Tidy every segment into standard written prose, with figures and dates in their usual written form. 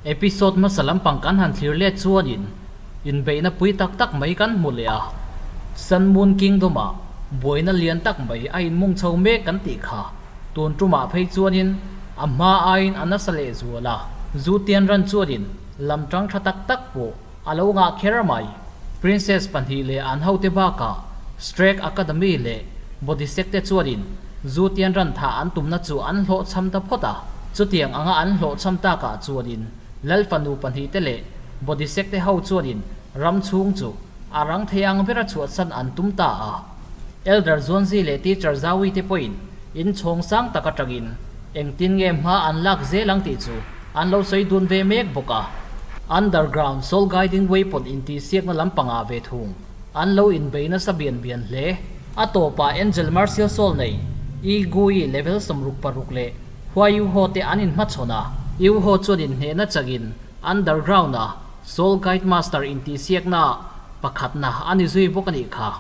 Episode hmasa lampang kan han thlir let chuanin inbeihna pui tak tak mai kan hmu leh a, Sun Moon Kingdom-ah buaina lian tak mai a inmung chho mek kan tih kha tun tumah phei chuanin a hma aiin a nasa leh zual a, Zu Tianran chuanin lam tang tha tak tak pawh a lo ngah kher mai. Princess pahnih leh an hote bakah Strake Academy leh Bodhisek te chuanin Zu Tianran thah an tumna chu an hlawhchham ta phawt a. Chutiang anga an hlawhchham takah chuanin Lal fanu pahnih te leh Bodhisek te ho chuanin ram chhung chu a rang thei ang bera chhuahsan an tum ta a. Elder Zuanzi leh Teacher Zawi te pawhin in chhawng sang tak atangin engtin nge hma an lak zel ang tih chu an lo sawi dun ve mek bawk a. Underground Soul Guiding Weapon intihsiakna lampangah ve thung an lo inbei nasa bian bian hle. A tawpah Angel Martial Soul nei I Gui level 66 leh Hua Yu Ho te an inhmachhawn a. Yu Ho chuan inhnehna changin Underground-a Soul Guide Master intihsiakna pakhatna a ni zui bawk a nih kha.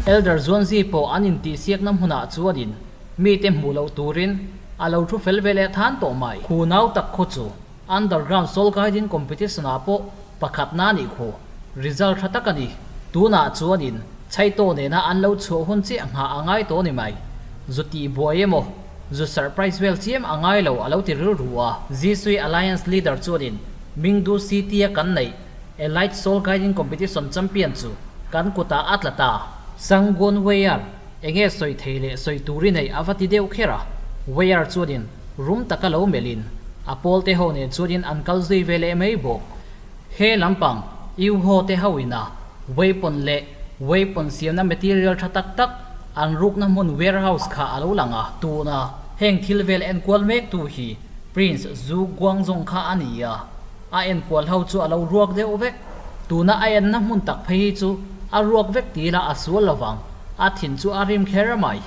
Elder Zuanzi pawh an intihsiakna hmunah chuanin mite hmuh loh turin a lo thu fel ve leh than tawh mai. Khu nau tak khaw chu Underground Soul Guiding Competition-ah pawh pakhatna a nih khu. Result tha tak a ni. Tunah chuanin Chhaito nena an lo chhuah hun chiah nghah a ngai tawh ni mai. Zu tih buai emaw, zu surprise vel chiam a ngai lo a lo ti rilru a. Zisui Alliance leader chuanin Mingdu City-a kan neih Elite Soul Guiding Competition champion chu kan kutah a tla ta. Sanggun Weir enge sawi thei leh sawi tur i neih a va ti deuh kher a. Weir chuanin rum taka lo melhin a pawlte ho nen chuanin an kal zui ve leh mai bawk. He lampang Iuho te ho ina weapon leh weapon siamna material tha tak tak an rukna hmun warehouse kha a lo lang a. Tuna heng thil vel enkual mek tu hi Prince Zhu Guangzong kha a ni a, a enkual ho chu a lo ruak deuh vek. Tuna a enna hmun tak phei hi chu a ruak vek ti ila a sual lovang, a thin chu a rim kher mai.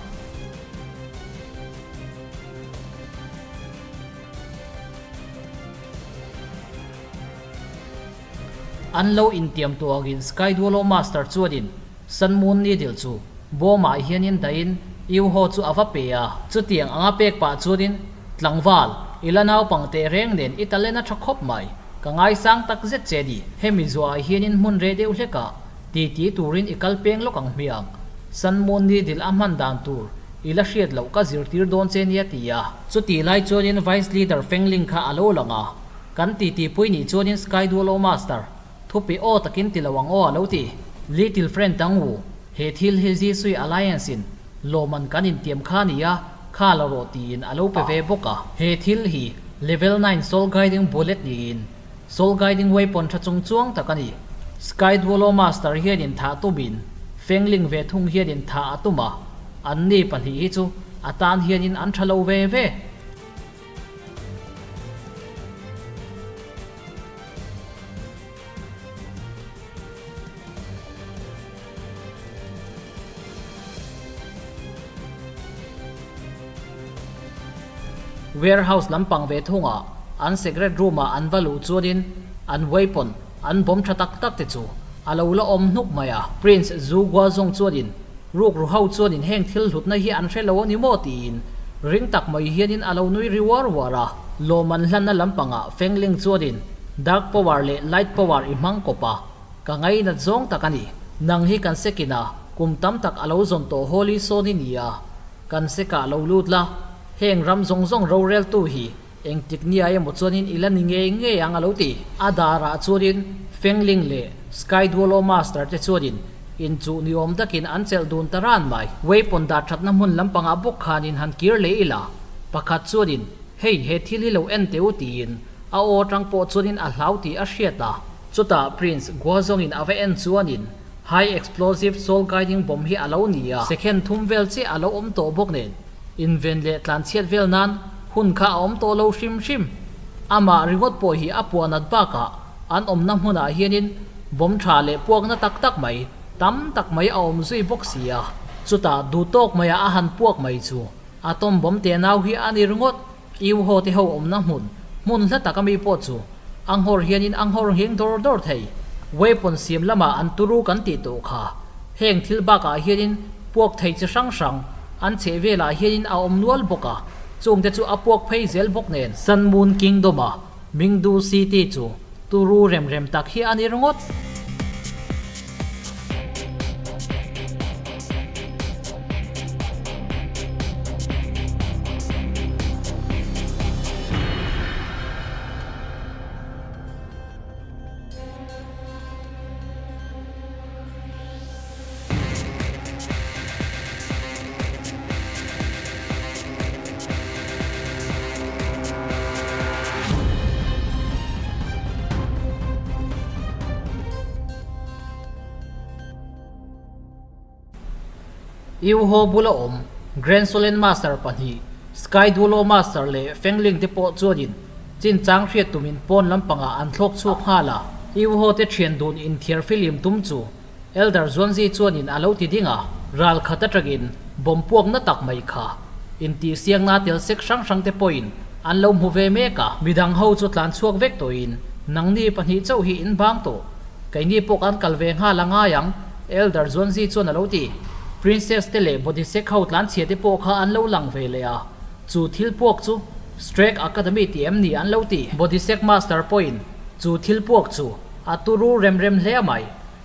An lo intiam tuangin Sky Duolo Master chuanin Sun Moon Needle chu bawmah hianin dahin Yu Ho chu a va pe a. Chutiang anga pek pah chuanin tlangval i la naupang teh reng nen i talent a tha khawp mai, ka ngaisang tak zet che ni. Hemi zuahah hianin hmun reh deuh hlekah titi turin i kal peng lawk ang hmiang. Sun Moon Needle a hman dan tur i la hriat loh ka zirtir dawn che nia ti a. Chutih lai chuanin Vice Leader Feng Ling kha a lo lang a. Kan titi pui nih chuanin Sky Duolo Master, thupi aw takin ti lo ang aw a lo ti. Little Friend Tang Wu, he thil hi Zisui Alliance in lawmman kan intiam kha nia, kha la rawh tiin a lo pe ve bawk a. He thil hi Level 9 Soul Guiding Bullet niin Soul Guiding Weapon tha chung chuang tak a ni. Sky Duolo Master hianin thah tumin Feng Ling ve thung hianin thah a tum a, anni pahnih hi chu a tan hianin an tha lo ve ve. Warehouse lampang ve thungah an secret room ah an va luh chuanin an weapon an bawm tha tak tak te chu a lo la awm hnuk mai a. Prince Zhu Guazong chuanin Rukru ho chuanin heng thil hlutna hi an hre lo a ni maw tiin ring tak mai hianin a lo nui ri uar uar a. Lawmman hlanna lampangah Fengling chuanin Dark Power leh Light Power i hmang kawp a, ka ngainat zawng tak a ni. Nang hi kan sekina kum tam tak a lo zawn tawh Holy Son i ni a, kan sekah lo lut la, heng ram zawng zawng roreltu hi Engtik nia emaw chuanin i la ni ngei ngei ang a lo ti. A darah chuanin Fengling leh Sky Duolo Master te chuanin inchuh ni awm takin an chelh dun ta ran mai. Weapon dah thatna hmun lampangah bawk khanin han kir leh ila, pakhat chuanin hei he thil hi lo en teh u tiin a aw atang pawh chuanin a hlau tih a hriat a. Chutah Prince Guazongin a va en chuanin High Explosive Soul Guiding Bomb hi a lo ni a, second thum vel chiah a lo awm tawh bawk nen Inven leh tlanchhiat vel nan hun kha a awm tawh lo hrim hrim. Amah ringawt pawh hi a puah nat bakah an awmna hmunah hianin bawm tha leh puakna tak tak mai, tam tak mai a awm zui bawk si a. Chutah duh tawk maiah a han puak mai chu atom bawm te nau hi a ni ringawt. Iu ho te ho awmna hmun, hmun hla tak ami pawh chu a nghawr hianin a nghawr ngheng dawr dawr thei. Weapon siam lamah an turu kan tih tawh kha. Heng thil bakah hianin puak thei chi hrang hrang an chheh velah hianin a awm nual bawk a, chungte chu a puak phei zel bawk nen. Sun Moon Kingdom-a Mingdu City chu turu rem rem tak hi a ni ringawt. Iuho bula awm Grand Solen Master pahnih, Sky Dulo Master leh Fengling te pawh chuanin chinchang hriat tumin pawn lampangah an thlawk chhuak nghal a. Iuho te thian dun inthiar filim tum chu Elder Zuanzi chuanin a lo ti ding a, ral khat atangin bomb puak na tak mai kha intihsiakna tel sek hrang hrang te pawhin an lo hmu ve mek a. Midang ho chu tlan chhuak vek tawhin nangni pahnih chauh hi in bang tawh, keini pawh kan kal ve nghal a ngai ang, Elder Zuanzi chuan a lo ti. Princess te leh Bodhisek ho tlan chhia te pawh kha an lo lang ve leh a, chu thil puak chu Strake Academy tih em ni an lo ti. Bodhisek Master pawhin chu thil puak chu a turu rem rem hle mai.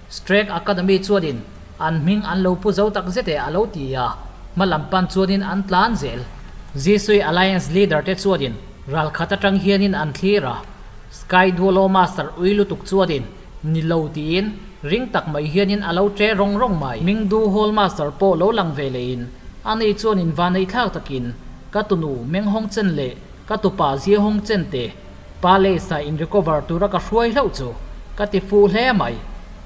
Strake Academy chuanin an hming an lo pu zo tak zet e a lo ti a, hma lam pan chuanin an tlan zel. Zisui Alliance leader te chuanin ral khat atang hianin an thlir a, Sky Duolo Master ui lutuk chuanin ni lo tiin ring tak mai hianin a lo che rawng rawng mai. Mingdu Hall Master pawh lo lang ve lehin ani chuanin vanei thlak takin ka tunu Menghawng Chen leh ka tupa Ziahawng Chen te Palace ah in recover tura ka hruai hlauh chu ka ti fuh hle mai.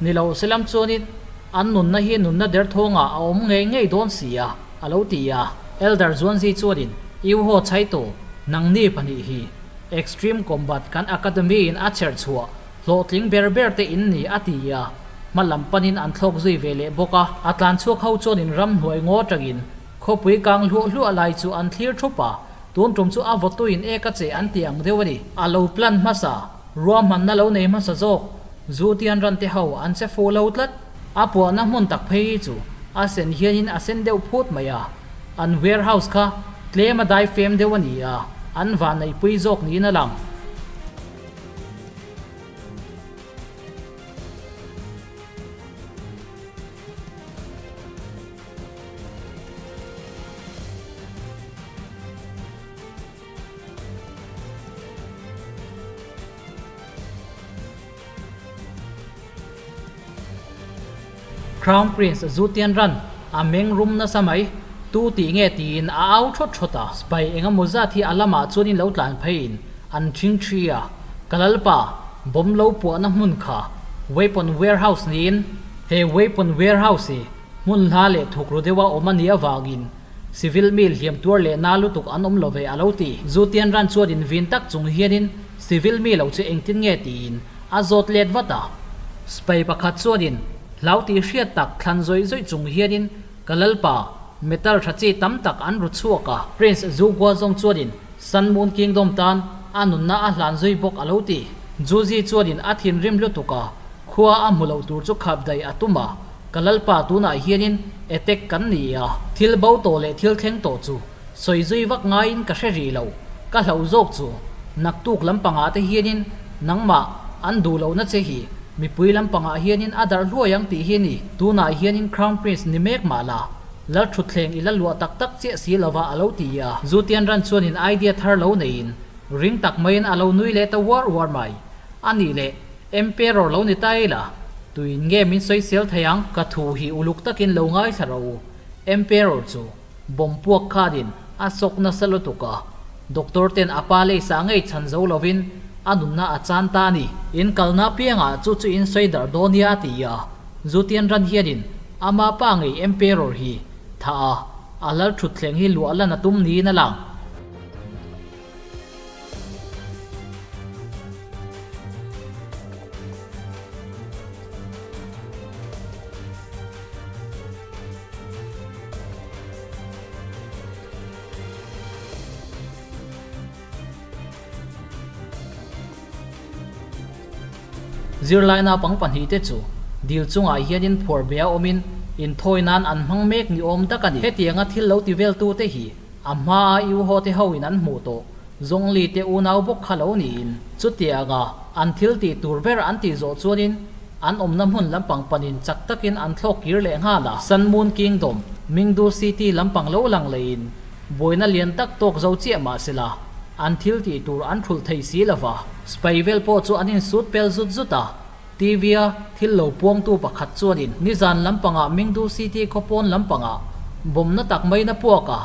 Ni lo selam chuanin an nunna hi nunna derthawngah a awm ngei ngei dawn si a, a lo ti a. Elder Zuanzi chuanin, Iuho Chhaito, nangni pahnih hi Extreme Combat kan Academy in a chherh chhuah hlawhtling ber ber te in ni a ti a. Hma lam panin an thlawk zui ve leh bawk a. A tlan chhuak ho chuanin ramhnuai ngaw tangin khawpui kang hluah hluah lai chu an thlir thup a. Tun tum chu a vawtuin ek a che an ti ang deuh a ni. A lo plan hmasa, ruahmanna lo nei hmasa zawk, zu tian ran te ho an che fuh lo tlat. A puahna hmun tak phei hi chu a sen hianin a sen deuh phut mai a, an warehouse kha tlem a dai fem deuh a ni a, an vanneihpui zawk niin a lang. Crown Prince Zhu Tianran a meng rum nasa mai, Tu tih nge tiin a au thawt thawt a, sipai engemaw zat hi a lamah chuanin lo tlan pheiin an thing thi a, Ka lalpa, bomb lo puahna hmun kha weapon warehouse niin he weapon warehouse hi hmun hla leh thuk ru deuha awm a nih avangin civil mi hliam tuar leh na lutuk an awm lo ve a lo ti. Zu Tianran chuan invin tak chung hianin civil mi lo chu engtin nge tiin a zawt let vat a. Sipai pakhat chuanin hlau tih hriat tak thlan zawih zawih chung hianin ka lalpa metal tha chi tam tak an ru chhuak a. Prince Zu Guazong chuanin Sun Moon Kingdom tan a nunna a hlan zui bawk a lo ti. Juzi chuanin a thinrim lutuk a, khua a hmu loh tur chu khap daih a tum a, ka lalpa tunah hianin attack kan ni a, thil bo tawh leh thil thleng tawh chu sawi zui vak ngaiin ka hre rih lo, ka hlauh zawk chu naktuk lampangah te hianin nangmah an duh lohna che hi mipui lampangah hianin a darh hluai ang tih hi ni, tunah hianin Crown Prince ni mek mah la. Lalthutthleng i la luah tak tak chiah si lova a lo ti a. Zutian ran chuanin idea thar lo neiin ring tak maiin a lo nui leh ta uar uar mai. A nih leh, Emperor lo ni ta ila, tuin nge min sawisel thei ang? Ka thu hi uluk takin lo ngaithla rawh u. Emperor chu bomb puak khanin a sawk nasa lutuk a, doctor ten a pa leisa ngei chhan zo lovin a nunna a chan ta a ni. In kalna piangah chu chu in sawi darh dawn nia a ti a. Zutian ran hianin ama pa ngei Emperor hi tha a, a lal thutthleng hi luah lan a tum niin a lang. Zirlai naupang pahnihte chu dil chungah hianin phuar bia awmin inthawi nan an hmang mek ni awm tak a ni. Hetianga thil lo ti veltute hi a hmaa Iuho te hoin an hmuh tawh Zawngli te unau bawk kha lo niin chutianga an thil tih tur ber an tih zawh chuanin an awmna hmun lampang panin chak takin an thlawk kir leh nghal a. Sun Moon Kingdom, Mingdu City lampang lo lang leiin buaina lian tak tawk zo chiah mah sela an thil tih tur an thulh thei si lo va. Sipai vel pawh chu an insut pel zut zut a, TV-a thil lo puangtu pakhat chuanin nizan lampangah Mingdu City khaw pawn lampangah bawmna tak maiin a puak a,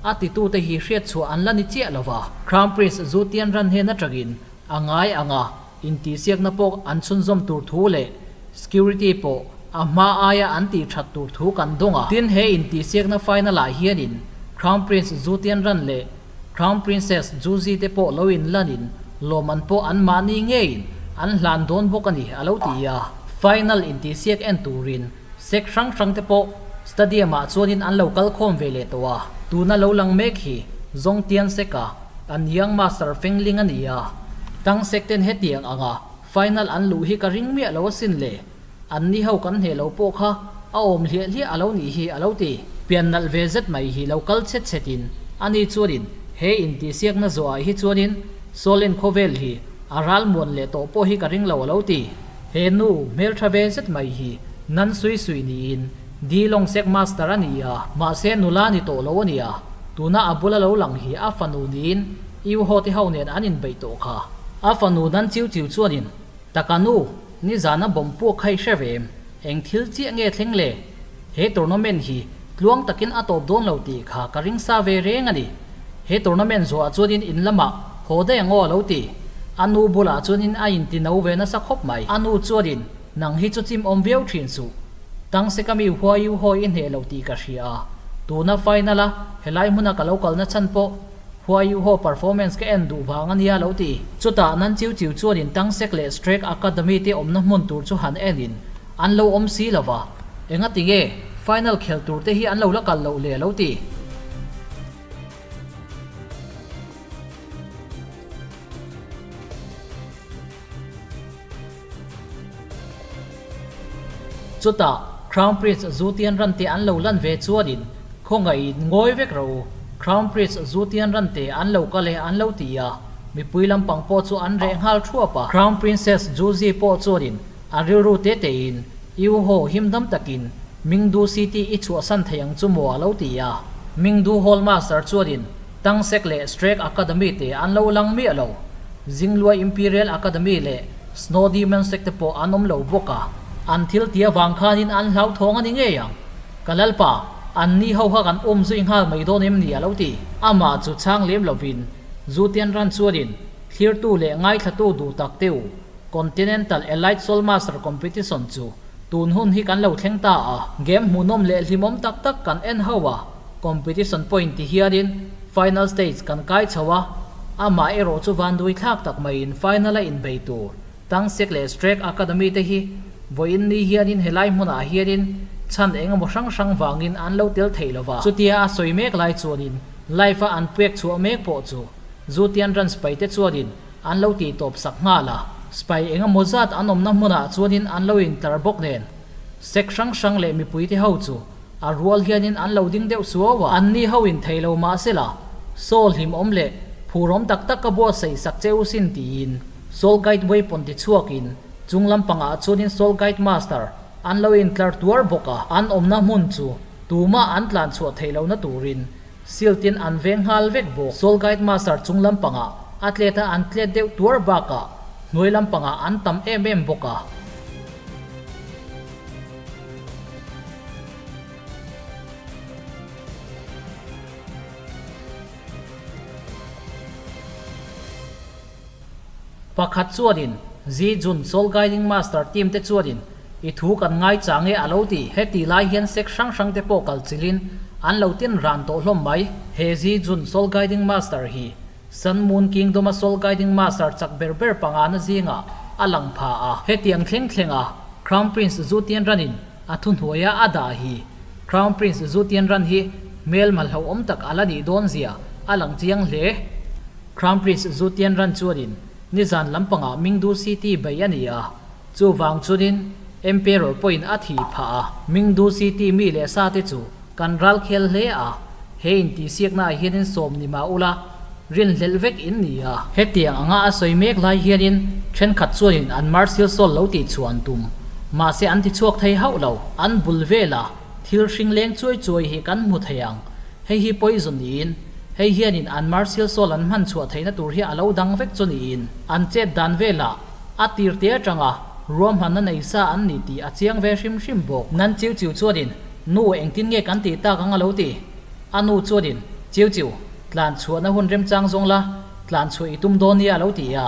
a titute hi hriatchhuah an la ni chiah lo va. Crown Prince Zhu Tianran hnen atangin a ngai ang a, intihsiakna pawh an chhunzawm tur thu leh security pawh a hma aia an tih that tur thu kan dawng a. Tin, he intihsiakna final-ah hianin Crown Prince Zhu Tianran leh Crown Princess Juzi te pawh lo inlanin lawmman pawh an mahni ngeiin an hlan dawn bawk a ni, a lo ti a. Final intihsiak en turin sek hrang hrang te pawh stadium ah chuanin an lo kal khawm ve leh tawh a. Tuna lo lang mek hi Zongtian sek a, an Young Master Fengling a ni a. Tang sek ten hetiang anga final an luh hi ka ring miah lo asin le. An ni ho kan hneh lo pawh kha a awm hliah hliah a lo nih hi a lo ti. Pian nalh ve zet mai hi lo kal chhet chhet in ani chuanin he intihsiakna zawhah hi chuanin Solen khawvel hi a ral muan leh tawh pawh hi ka ring lo a lo ti. He nu hmeltha ve zet mai hi nan sui sui niin Di Long Sek Master a ni a, mahse nula ni tawh lo a nia. Tuna a bula lo lang hi a fanu niin Iu Ho te ho nen an inbeih tawh kha. A fanu nan chiu chiu chuanin Taka nu, nizana bomb puak kha i hre ve em? Eng thil chiah nge thleng le? He tournament hi tluang takin a tawp dawn lo tih kha ka ring sa ve reng a ni. He tournament zawhah chuanin in lamah haw daih ang aw a lo ti. A nu bulah chuanin a inti no ve nasa khawp mai. A nu chuanin, Nang hi chu chim awm viau thin suh. Tang se ka mi huai u hawi i hneh lo tih ka hria a. Tuna final a helai hmuna ka lo kalna chhan pawh Huai U Ho performance ka en duh vang a nia lo ti. Chutah nan chiu chiu chuan in tang sek leh Strake Academy te awmna hmun tur chu han en in an lo awm si lo va, enga ti nge final khel tur te hi an lo la kal loh le lo ti. Chutah Crown Prince Zhu Tianran te an lo lan ve chuanin khawngaihin ngawi vek rawh u, Crown Prince Zhu Tianran te an lo kal e an lo ti a, mipui lampang pawh chu an reh nghal thuap a. Crown Princess Zhu Zi pawh chuanin a rilru te tein Yu Ho him dam takin Mingdu City i chhuahsan thei ang chu maw a lo ti a. Mingdu Hall Master chuanin Tang Sek leh Strake Academy te an lo lang miah lo. Jinglua Imperial Academy leh Snow Demon Sect te pawh an awm lo bawk a, an thil ti avang khanin an hlauthawng a ni ngei ang. Ka lalpa, an ni ho kha kan um zui nghal mai dawn em ni a lo ti. Amah chu chhang lem lovin Zu Tianran chuanin thlirtu leh ngaithlatu duh tak te u, Continental Elite Soul Master Competition chu tun hun hi kan lo thleng ta a, game hmuhnawm leh hlimawm tak tak kan en ho a, competition point ti hianin final stage kan kai chho a, amah erawh chu vandui thlak tak maiin final a inbei tur Tangsek leh Strake Academy te hi vawiin ni hianin helai hmunah hianin chhan eng emaw hrang hrang vangin an lo tel thei lo va. Chutia a sawi mek lai chuanin live a an pek chhuah mek pawh chu Zutian Run Sipai te chuanin an lo tih tawp sak nghal a. Sipai eng emaw zat an awmna hmunah chuanin an lo intlar bawk nen sek hrang hrang leh mipuite ho chu A rual hianin an lo ding deuh suau a. Anni ho in thei lo mah sela, Saul hlimawm leh phurawm tak tak ka buatsaih sak che u sin tiin Soul Guide weapon ti chhuakin chung lampangah chuanin Soul Guide Master an lo intlar tuar bawk a. An awmna hmun chu tumah an tlan chhuah theih lohna turin siltin an veng nghal vek bawk. Soul Guide Master chung lampangah a tlet a an tlet deuh tuar bakah hnuai lampangah an tam em em bawk a. Pakhat chuanin Zi Jun Soul Guiding Master team te chuanin i thu kan ngai chang e a lo ti. Heti lai hian sek hrang hrang te pawh kal chilin an lo tin ran tawh hlawm mai. He Zi Jun Soul Guiding Master hi Sun Moon Kingdom a Soul Guiding Master chak ber ber pangana zingah a lang pha a. Hetiang thleng thlenga Crown Prince Zhu Tianran-in a thuhnuaia a dah hi Crown Prince Zhu Tianran hi hmelma hlauhawm tak a la nih dawn zia a lang chiang hle. Crown Prince Zhu Tianran chuanin nizan lampangah Mingdu City bei a ni a. Chuvang chuanin Emperor pawhin a thih phah a. Mingdu City mi leh sa te chu kan ral khel hle a, he intihsiaknaah hianin sawm ni mah ula, rinhlelh vek in ni a. Hetiang anga a sawi mek lai hianin thenkhat chuanin an martial soul lo tih chhuah an tum. Mahse an ti chhuak thei hauh lo. An bul vela thil hring leng chuai chuai hi kan hmu thei ang. Hei hi poison niin, hei hianin an martial soul an hman chhuah theihna tur hi a lo dang vek chu niin, an chet dan velah a tir te atanga ruahmanna nei sa an ni tih a chiang ve hrim hrim bawk. Nan chiu chiu chuanin nu engtin nge kan tih tak ang a lo ti. A nu chuanin chiu chiu, tlan chhuahna hun remchang zawng la, tlan chhuah i tum dawn nia a lo ti a.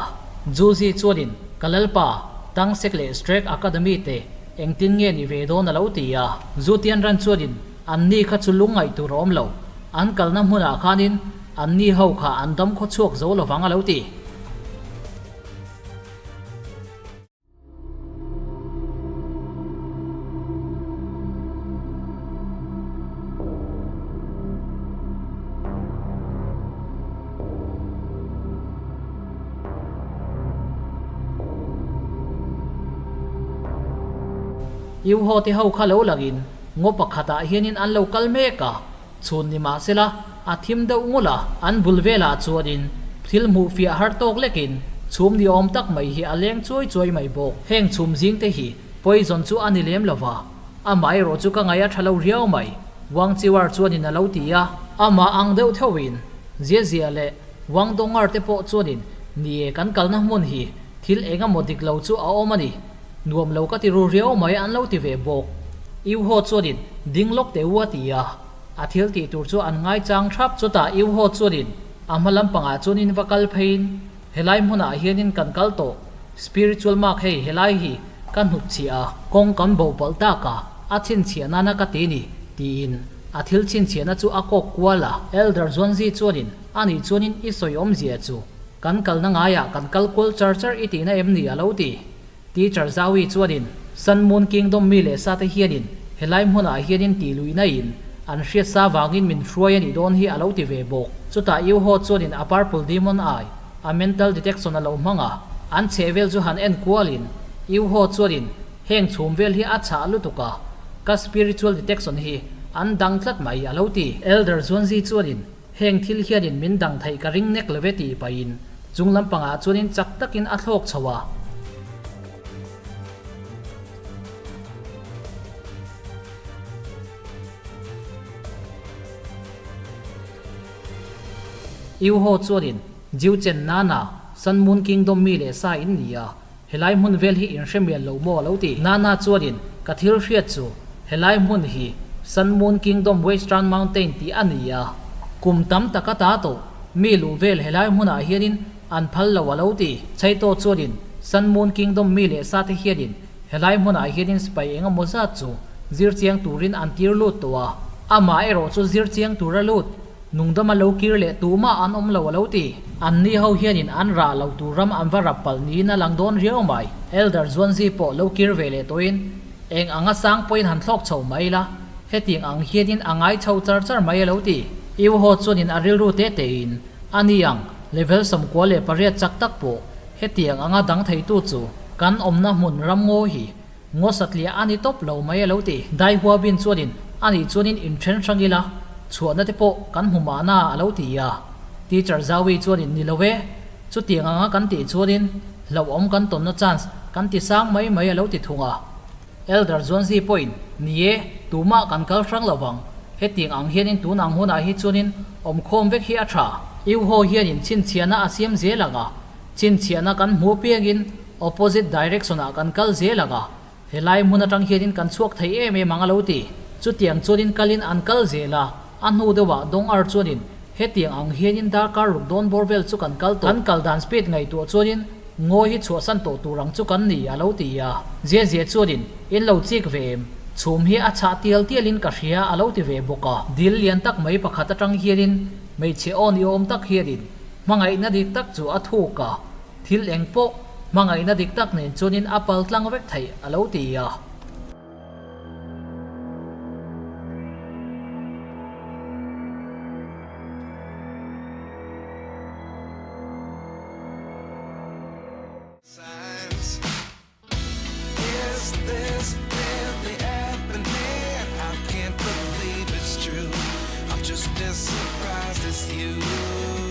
Juzi chuanin ka lalpa, Tangsek leh Strek Academy te engtin nge ni ve dawn a lo ti a. Zutian ran chuanin An ni kha chu lungngaih tur a awm lo. An kalna hmunah khanin an ni ho kha an dam khaw chhuak zo lovang a lo ti. Iuho te ho kha lo langin Ngaw pakhatah hianin an lo kal mek a, chhun ni mah sela a thim deuh ngul a, an bul velah chuanin thil hmuh fiah har tawk lekin chhum ni awm tak mai hi a leng chuai chuai mai bawk. Heng chhum zing te hi poison chu a ni lem lo va, amaherawh chu ka ngaih a tha lo riau mai, Wang Chiwar chuanin a lo ti a. Amah ang deuh theuhin Zia Zia leh Wang Dongar te pawh chuanin ni e kan kalna hmun hi thil eng emaw dik lo chu a awm a ni. Nuam lo ka ti ru riau mai an lo ti ve bawk. Iuho chuanin ding lawk teh u a ti a, a thil tih tur chu an ngaichang thap. Chutah Iuho chuanin a hma lampangah chuanin va kal pheiin helai hmunah hianin kan kal tawh, spiritual mark hei helai hi ka hnut chhiah a, kawng kan bo palh tak a, a chhinchhiah nana ka ti ni tiin a thil chhinchhiahna chu a kawk kual a. Elder Zuanzi chuanin anih chuanin i sawi awmzia chu kan kalna ngaiah kan kal kual char char i tihna em ni a lo ti. Teacher Zawi chuanin Sun Moon Kingdom mi leh sate hianin helai hmunah hianin tih luihna in an hriat sa vangin min hruai a nih dawn hi a lo ti ve bawk. Chutah Yu Ho chuanin a Purple Demon Eye, a mental detection a lo hmang a, an chheh vel chu han en kualin Yu Ho chuanin heng chhum vel hi a chhah lutuk a, ka spiritual detection hi an dang tlat mai a lo ti. Elder Zuanzi chuanin Heng thil hianin min dang theih ka ring nek lo ve tih pahin chung lampangah chuanin chak takin a thlawk chho a. Iuho chuanin Jiuchen Nana, Sun Moon Kingdom mi leh sa in ni a, helai hmun vel hi in hre mial lo maw a lo ti. Nana chuanin ka thil hriat chu helai hmun hi Sun Moon Kingdom Western Mountain tih a ni a, kum tam tak a ta tawh mi luh vel helai hmunah hianin an phal lo a lo ti. Chaito chuanin Sun Moon Kingdom mi leh sate hianin helai hmunah hianin sipai eng emaw zat chu zir chiang turin an tir lut tawh a, amah erawh chu zir chiang tura lut Nungdama lo kir leh tumah an awm lo a lo ti. Anni ho hianin an rah lo tur ram an va rap palh niin a lang dawn riau mai. Elder Zuanzi pawh lo kir ve leh tawhin eng anga sang pawhin han thlawk chho mai la, hetiang ang hianin a ngai chho char char mai a lo ti. Iu ho chuanin a rilru te tein a ni ang, level 98 chak tak pawh hetiang anga dang theitu chu kan awmna hmun ram ngaw hi Ngaw satliah a ni tawp lo mai a lo ti. Dai hua bin chuanin a nih chuanin inthen hrang ila, chhuahna te pawh kan hmu mahna a lo ti a. Teacher Zawi chuanin ni lo e, chutiang anga kan tih chuanin hlauhawm kan tawnna chance kan ti sang mai mai a lo ti thung a. Elder Zuanzi pawhin ni e, tumah kan kal hrang lo vang, hetiang ang hianin tun ang hunah hi chuanin awmkhawm vek hi a tha. Iuho hianin chhinchhiahna a siam zel ang a, Chhinchhiahna kan hmuh piangin opposite direction ah kan kal zel ang a, helai hmun atang hianin kan chhuak thei em em ang a lo ti. Chutiang chuanin kalin an kal zel a, a hnu deuhah dawng ar chuanin hetiang ang hianin darkar ruk dawn bawr vel chu kan kal tawh. Kan kal dan speed ngaihtuah chuanin ngawi hi chhuahsan tawh tur ang chu kan ni a lo ti a. Zia zia chuanin in lo chik ve em, chhum hi a chhah tial tialin ka hria a lo ti ve bawk a. Dil lian tak mai pakhat atang hianin hmeichhe aw ni awm tak hianin Hmangaihna dik tak chu a thuk a, thil eng pawh hmangaihna dik tak nen chuanin a pal tlang vek theih a lo ti a. Just as surprised as you.